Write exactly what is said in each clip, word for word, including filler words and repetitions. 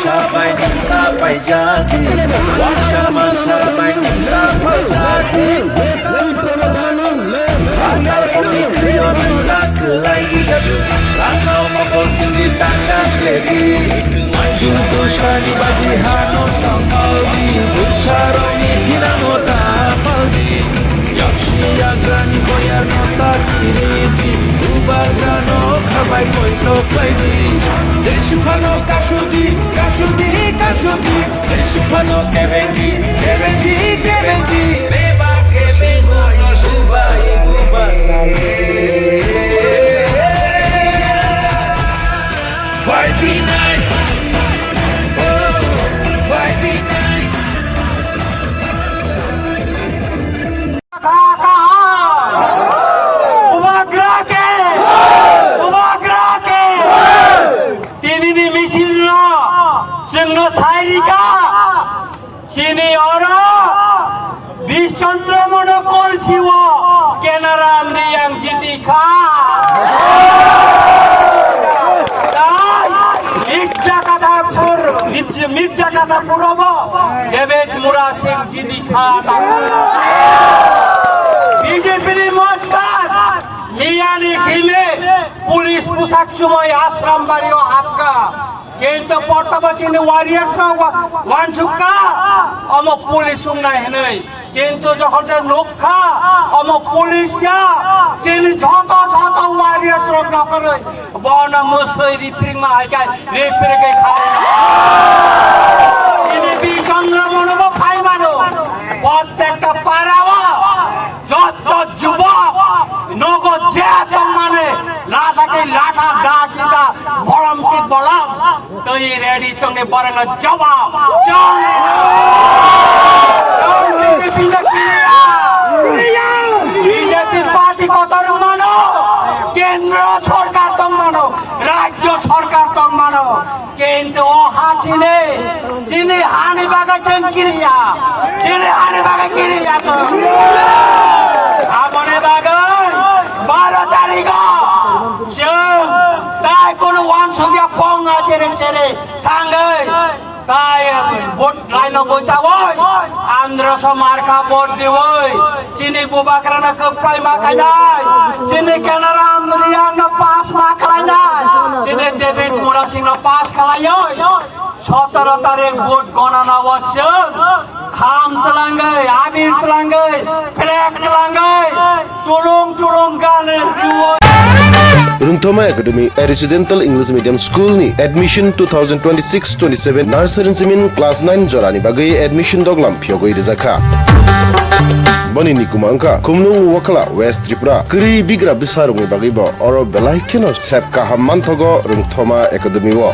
Sabai nungta paijadi, waksa ma sabai nungta paijadi. Akal kumi kriyo nungta kelai di jadu, lakau mokol sindi tangka sledi. Manjung to sani badi hano tangkal di, busa roni hinamo tapal di. Yaksi yagrani boyarno ta kiridi, bubagrano khabai koito klaidi. Jesiphano kasudi, kasudi, kasudi. Jesiphano kebendi, kebendi, kebendi. Beba kebengo no subai bubagrani. Five v nine. Oh, five v nine. Bubagra ke! Bubagra ke! Tinini misil no chwngno sairika. Chini oro Bishchandra Mono Kolsiwo Kenaram Riyang jiti kha. Tai Mirja Katapur, Mirja, Mirja Katapur obo David Murasing jiti kha. B J P ni mostar miyani simi police pusak chumui Ashram Bario hapka. Kintu portabo chini warriors rok wa-, wansukha, omo police wngnai hinui. Kintu jokhon te nukha, omo police ya, chini joto joto warriors rok nokoroi. Bono musui ripring ma hai kai, ripring kai kharoi. Chini Bishchandra Mono bo phai mano. Prottekta para o, joto jubok, nogo je tongmani, latha ki latha, da ki da, bolom ki bolom. Twi ready tongni borokno jawab. Chong! Chong B J P no kiriya! B J P party kotor mano, kendro sorkar tong mano, rajyo sorkar tong mano. Kintu o ha chini, chini hani bagwi chwng kiriya, chini hani bagwi kiriya chwng. Aboni bagwi baro tarigo chwng tai kono wansukya ponga chere chere thangwi tai vote laino gochawoi, androso marka vote diwoi, chini bubagrano kwplai ma khainai, chini Kenaram Riyangno pass ma khlainai, chini David Murasingno pass khlaioi. Sotoro tarik vote gonana o chwng kham twlangwi, abir twlangwi, flag twlangwi, tulung tulung gan rwui. Rungthoma Academy, a residential English medium school ni admission two thousand twenty-six twenty-seven nursery simin class nine jorani bagwi admission doglam phiyogwi rijakha. Boni nikuma wngkha Khumlung Wakhala, West Tripura. Kwrwi bigra bwsarokni bagwi bo oro belai kheno sep kaham manthogo Rungthoma Academy o.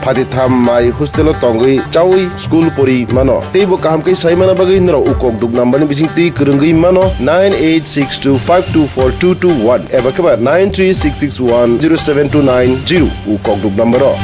Phatitham mai hostel o tongwi chawi school pori mano. Teibo kaham khe sai mana bagwi norok u kokduk number ni bising twi kwrwngwi mano nine eight six two five two four two two one eba khe ba nine three six six one zero seven two nine zero u kokduk number o.